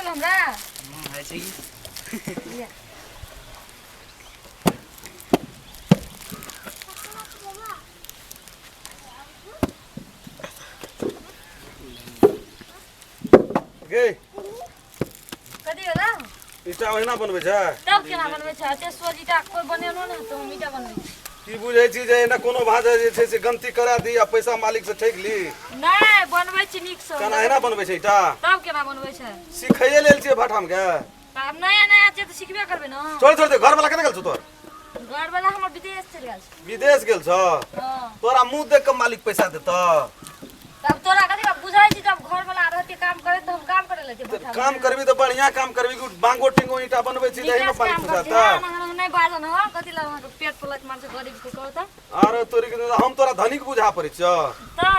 देबै हमरा होइ छै की लिअ। गे कथी भेलै ईटा ओहिना बनबै छै तब केना बनबै छै एते सोझ ईटा कोइ बनेलो नहि तऽ हम ईटा बनबै छी की बुझै छी जे एना कोनो भाजा जे छै से गलती करा दी आ पैसा मालिक से ठकि ली नहि बनबै छी नीकसँ केना एना बनबै छै ईटा तब केना बनबै छै सिखैए लेल छियै भाठाम के तऽ आब नया नया छै तऽ सिखबे करबै ने छोड़ छोड़ दे घर वाला कतऽ गेल छौ तोर घरवला हमर विदेश चलि गेल छै विदेश गेल छौ हँ तोरा मुंह देख के मालिक पैसा देतौ तब तोरा कथी बा बुझाइ छी जब घरवला रहते काम करे तऽ हम काम करे ले छियै काम करबी तऽ बढ़िया काम करबी कि बांगो टिंगो ईटा बनबै छी दही में नीकसँ पानी काम करै फुसाता छी ना, ना, ना, नहि बाजन हो कथी लए अहाँके पेट पलट मार छै गरीब के कहू तऽ अरे तोरी के हम तोरा धनिक बुझा पड़ै छियौ तऽ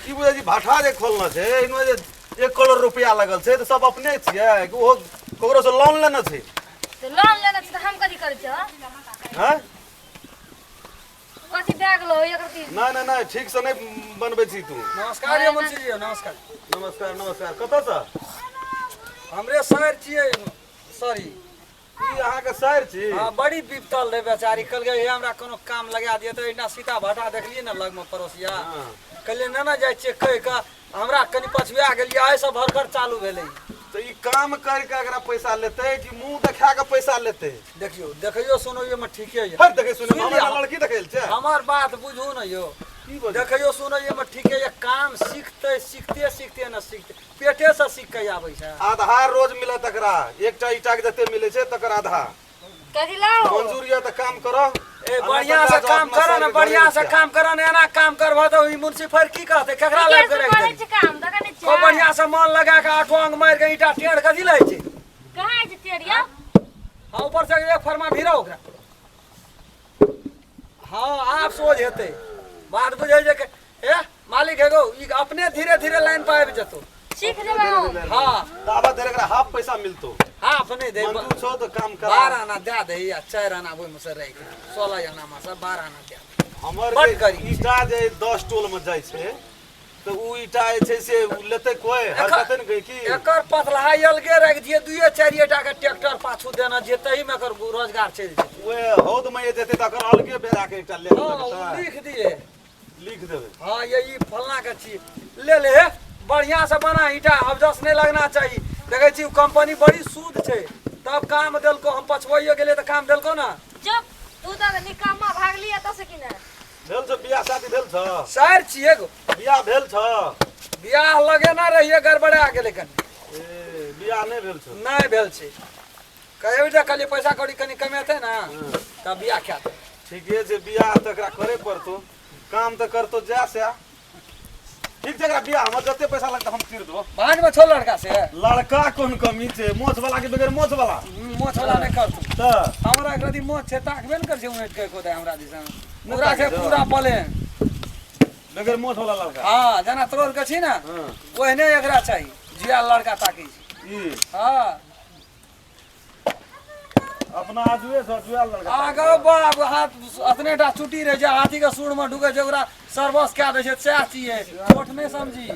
की बुझै छी भाठा जे खोलने छै एहिमे जे 1 करोड़ रुपया लगल छै तऽ सब अपने छियै कि ओहो ककरो से लोन लेने छै तऽ लोन लेने छै तऽ हम कथी करै छियै हँ कथी भए गेलो एकर की नहि नहि नहि ठीक से नहि बनबै छी तू नमस्कार यौ मुंशी जी नमस्कार नमस्कार नमस्कार कतऽसँ हमरे सर छियै सॉरी ई अहाँके सर छी हाँ बड़ी विपतल रहे बेचारी कहलकै हे हमरा कोनो काम लगा दिअ तऽ एहिना सीता भाटा देखलियै ने लगमे पड़ोसिया कहलियै ने ने जाइ छियै कहि कऽ हमरा कनि पछुआ गेलियै एहिसँ भरखर चालू भेलै तऽ ई काम करके एकरा पैसा लेतै कि मुंह देखा के पैसा लेतै देखियौ देखियौ सुनैयोमे ठीके यऽ हर देखै सुनै सुनि हमरा लिअ। लड़की देखै छै हमर बात बुझू ने यौ की बजै देखियौ सुनैयोमे ठीके यऽ काम सीखते सीखते सीखते ने सीखते पेटेसँ सीख के आबै छै आधा रोज मिलत एकरा एकटा ईटा के जते मिलै छै तकर आधा कथी लाओ मंजूर यऽ तऽ काम करऽ ए बढ़िया से काम करो ने बढ़िया से काम करो ने एना काम करबो तऽ ई मुंशी फेर की कहते केकरा लग के करे करै छै काम देखै नहि खूब छियै बढ़िया से मन लगा के आठो अंग मारि के ईटा टेढ़ कथी लै छै कहाँ छै टेढ़िया हाँ ऊपर से एक फरमा भिरा ओकरा हाँ आब सोझ हेतै बात बुझै जे के- ए मालिक एगो ई अपने धीरे धीरे लाइन पर आबि जेतौ सीख जेबै हम हाँ ताबत धरि एकरा हाफ पैसा मिलतो हाफ नहि दे मंजूर छौ तऽ काम करा 12 आना दए दही आ 4 आना ओहिमे से राखि 16 आना मे से 12 आना दए दही। हमर बड जे गरीब ईटा जे 10 टोल में जाइ छै तऽ उ ईटा जे छै से उ लेतै कोइ हरकते ने की एकर पतलाहा अलगे राखि दिए दुइए चारिए टा के ट्रैक्टर पाछू देना जे तही मे एकर रोजगार चलि जेतै ओए हौद में जे जेतै तकर अलगे बेरा के एकटा ले हाँ ओ लिख दिए लिख देबै हाँ ये ई फलना के छी ले ले बढ़िया से बना ईटा अवजस नहीं लगना चाहिए देखै छी कंपनी बड़ी शुद्ध छै तब काम देलको हम पछुआइयो गेलियै तऽ काम देलको ना चुप तू तऽ निकम्मा भागली एतऽ से कि ने भेल छौ बियाह शादी भेल छौ सर छियै गो बियाह भेल छौ बियाह लगेना रहिए गड़बड़ा गेलै कनि ए बियाह नहि भेल छौ नहि भेल छै कहियो जे कहलियै पैसा कौड़ी कनि कमेतै ने तब बियाह कए देबै ठीके छै बियाह तऽ एकरा करे पड़तौ काम तऽ करतौ जा से ठीक छै एकरा बियाह हमर जते पैसा लगतै हम तीर देबो भाँजमे छौ लड़का से लड़का कोन कमी छै मोछ वाला के बगैर मोछ वाला मोछ वाला नहि करतौ तऽ हमरा एक रति मोछ छै ताकबे ने करै छै उठि के कोदाय हमरा दिसन पूरा छै पूरा प्लेन बगैर मोछ वाला लड़का हाँ जेना तोर के छी ने ओहने एकरा चाही जिया लड़का ताकै छै ई हाँ अपना आजुए से जुआल लड़का आगे बाप हाथ अतने टा चुटी रहे छै हाथी के सूर में ढुके छै ओकरा सर्वस कए दै छै सएह छियै छोट नहि समझी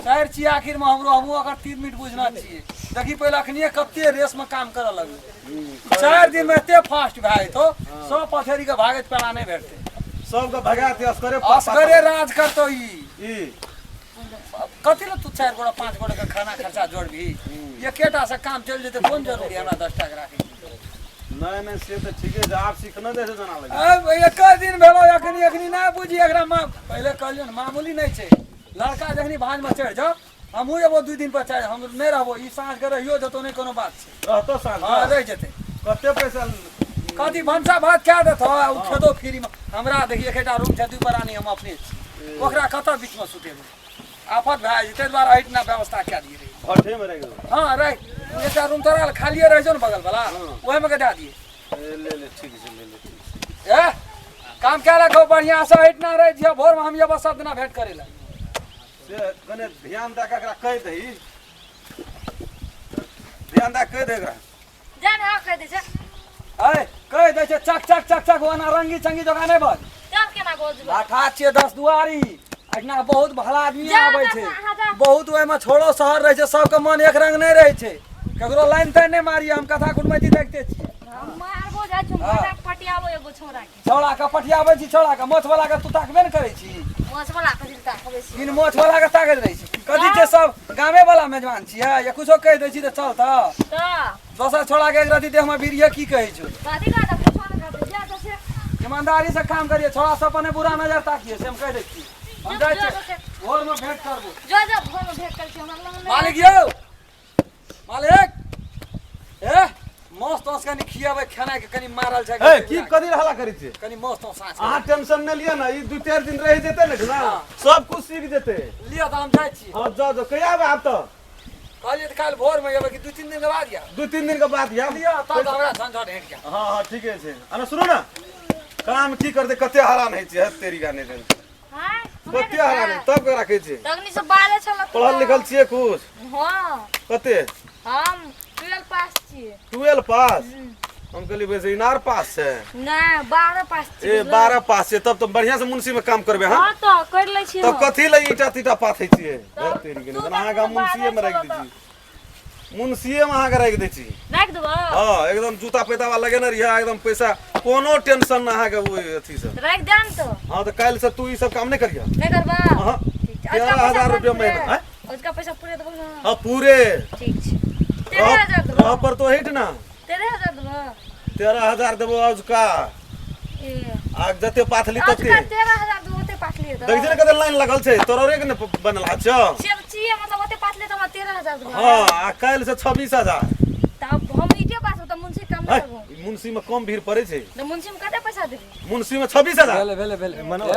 चारि छियै आखिर में हमरो हमहूँ अगर 3 मिनट बुझना छियै देखी पहिले अखनिए कते रेस में काम करऽ लगलै 4 दिन में एते फास्ट भए जेतौ सब पथेरी के भागैत पेड़ा नहि भेटतै सबके भगा दे असगरे असगरे राज करतौ ई ई कथी लए तू चारि गोटा पाँच गोटा के खाना खर्चा जोड़बही एकेटा से काम चलि जेतै कोन जरूरी हमरा 10 टा के राखै नहि नहि से तऽ ठीके छै आब सीखने जाइ छै जेना लगे अब एक दिन भेलो अखनी अखनी नहि बुझी एकरा माँ पहिले कहलियौ ने मामूली नहि छै लड़का जखनी भाँजमे चढ़ि जाओ हमहूँ एबो 2 दिन पर चाहे हम नहि रहबो ई साँझ के रहियो जेतो नहि कोनो बात छै रहतो साँझ हाँ रहि जेतै कते पैसा कथी भनसा भात खा देतो आ उ खेतो फ्रीमे हमरा देखी एकेटा रूम छै दू प्राणी हम अपने छी ओकरा कतऽ बीचमे सुतेबै आफत भए जेतै ताहि दुआरे एहिठिना व्यवस्था कए दियै रही भट्ठे मे रहि गेल हाँ रहि एकटा रूम तोरा लए खालिए रहै छौ ने बगल बला ओहिमे के दए दियै ए, ले ले ठीक छै ले ले ठीक छै ए काम कए रखो बढ़िया से एहिठिना रहि दियौ भोरमे हम एबो सब दिना भेंट करै लए से कने ध्यान दए कऽ एकरा कहि दही ध्यान दए कऽ कहि दे एकरा जा ने हाँ कहि दै छै अरे कहि दै छै चक चक चक चक ओना रंगी चंगी जगह नहि बज तब केना बजबै भाठा छियै 10 दुआरी एहिना बहुत भला आदमी जा, आबै जा, छै अहाँ जा। बहुत ओहिमे छोड़ो शहर रहै छै सबके मन एक रंग नहि रहै छै ककरो लाइन ताइन नहि मारिए हम कथा कुटमैती देखते छियै हम मारबो जाइ छी हाँ। मारा पटियाबो एगो छोरा के छौड़ा के पटियाबै छी छौड़ा के मोछ वाला के तू ताकबे ने करै छी मोछ वाला के दिल ताकबै छी बिन मोछ वाला के ताकैत रहै छी कथी छै सब गामे वाला मेजबान छियै या कुछो कहि दै छी तऽ चल तऽ तऽ दोसर छौड़ा के एक रति देह में बीड़िए की कहै छौ कथी कहत कुछो नहि कहत जा तऽ से ईमानदारी से काम करिए छोड़ा सब पर बुरा नजर ताकिए से हम कह दै छी हम जाइ छियै भोर में भेंट करबो जो जो भोर में भेंट करै छी हमरा लग नहि मालिक यौ मालिक ए मस्त तोस कनि खियाबै खेनाइ के कनि मारल छै ए की कथी हल्ला करै छियै कनि मस्त तोस साँझ अहाँ टेंशन नहि लिअ ने ई दू चारि दिन रहि जेतै ने ना सब कुछ सीख जेतै लिअ तऽ हम जाइ छी हँ जाओ जाओ कहिया आबै आब तऽ कहलियै तऽ काल्हि भोर में एबै कि दू तीन दिन के बाद या दू तीन दिन के बाद आयब लिअ तब तऽ हमरा झंझट हटि गेल हँ हँ ठीके छै अरे सुनू ने काम की करतै कते हरान होइ छै हत तेरी गाने हां कते हरान होइ तब के राखै छै तखनी से बाजे छल पढ़ल लिखल छियै कुछ हां कते हम 12 पास छियै 12 पास हम कहली वैसे इनार पास छै नहि 12 पास छियै ए 12 पास छै तब तऽ बढ़िया से मुंशी में काम करबे हां हां तऽ कर लै छियै तब कथी ले ईटा तीटा पाथै छियै तब तेरी के तू अहाँ के तखनी मुंशीए में बाजै राखि दै छलऽ छी मुंशीए में अहाँ के राखि दै छी राखि देबऽ हां एकदम जूता पैतावा लगेने रहिए एकदम पैसा कोनो टेंशन ना अहाँ के ओइ अथी से राखि दे ने तो हां तऽ काल्हि से तू ई सब काम नहि करिह नहि करबा हां ठीक छै 13,000 रुपया महीना आँय? उसका पैसा पूरे देबो ना हाँ पूरे ठीक छै 13,000 देबो रह पर तो हिट ना 13,000 देबो 13,000 देबो अजुका ए आ जते पाथली तते अजुका 13,000 देबो ओते पाथली तऽ देखै छी ने कते लाइन लगल छै तोरे के ने बनल छौ से छियै मतलब ओते पाथली तऽ हमरा 13,000 देबो हाँ आ काल्हि से 26,000 तब हम ईटे पास तऽ मुंशी काम है नहि करबो मुंशी में कम भीड़ पड़े छै तऽ मुंशी में कते पैसा देबी मुंशी में 26,000 भेलै भेलै भेलै मनोज।